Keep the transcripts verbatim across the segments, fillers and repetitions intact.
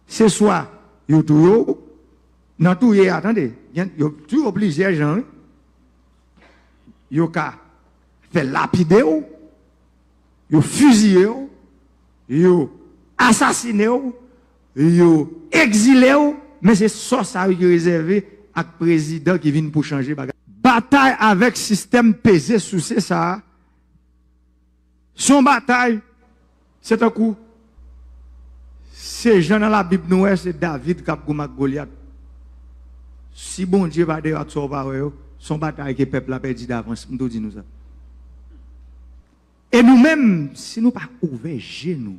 Se swa yo touye w, nan touye a, tande, gen, yo touye w plizyè jan, wi. Yo ka fè lapide w, yo fiziye w, yo asasine w, yo egzile w, men se sò sa yo ki rezève ak prezidan ki vin pou chanje bagay. Batay avèk sistèm peze souse sa a, se yon batay, se tankou, se jan nan Labib nou wè, se David k ap goumen ak Golyat. Si Bondye pa deyò ak sa w pa wè yo, se yon batay ke pèp la pèdi davans, m tou di nou sa. E nou menm, si nou pa ouvè je nou,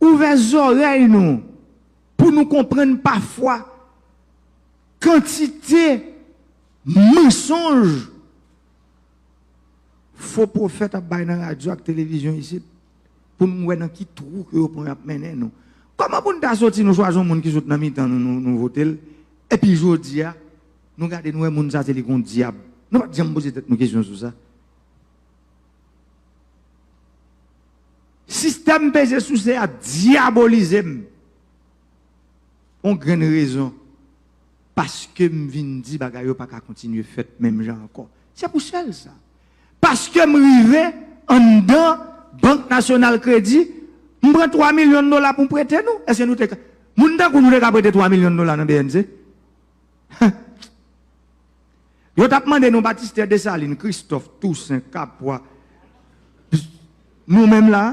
ouvè zòrèy nou, pou nou konprann pafwa kantite mansonj fo pwofèt ap bay nan radyo ak televizyon isit, pou nou wè nan ki twou ke yo pran y ap mennen nou. Kòman pou n ta soti, nou chwazi yon moun ki sot nan mitan nou, nou, nou vote l, epi jodi a, nou gade, nou wè moun sa se li k yon dyab? Nou pa t janm poze tèt nou kesyon sou sa. Sistèm peze souse a dyabolize m. On grenn rezon. Paske m vin di bagay yo pa ka kontinye fèt menm jan ankò. Se pou sèl sa. Paske m rive anndan Bank Nasyonal Kredi, m pran twa milyon dola pou m prete nou. Èske nou te ka, moun tankou nou te ka prete twa milyon dola nan B N C? Yo t ap mande nou Batistè, Desalin, Kristòf, Tousen, Kapwa. Nou menm la,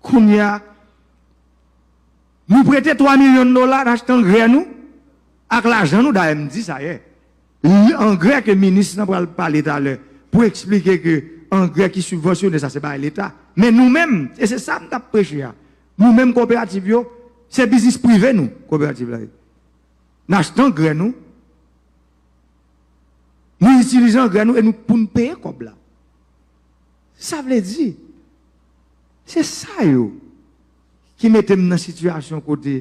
kounye a, nou prete twa milyon dola, n achte angrè nou, ak lajan nou, dayè m di sa yè. Angrè ke minis lan pral pale talè pou eksplike ke angrè ki sibvansyone, sa se bagay Leta. Men nou menm, e se sa m t ap preche a, nou menm koperativ yo, se biznis prive nou, koperativ la ye. N achte angrè nou, nou itilize angrè nou e nou, pou n peye kòb la. Sa vle di, se sa yo ki mete m nan sitiyasyon kote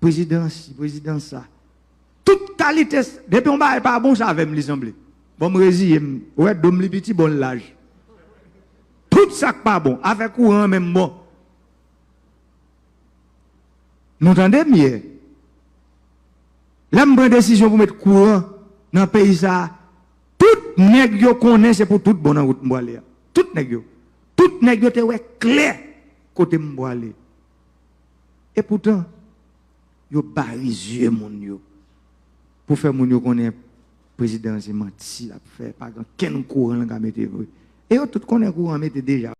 prezidan si, prezidan sa. Tout kalite, depi yon bagay pa bon, se avè m li sanble. Bon, m reziye m. Ou wè, do m li piti, bon, l laj. Tout sa k pa bon, afè kouran an menm bon. Nou tande m yè. Lè m pran desizyon pou met kouran nan peyi sa a, tout nèg yo konnen se pou tout bon nan wout m prale a. Tout nèg yo. Tout nèg yo te wè klè kote m prale. Epoutan, yo bare zye moun yo pou fè moun yo konnen prezidan an se manti l ap fè, pa gen kenn kouran l ka mete vre. E yo tout konnen kouran mete deja.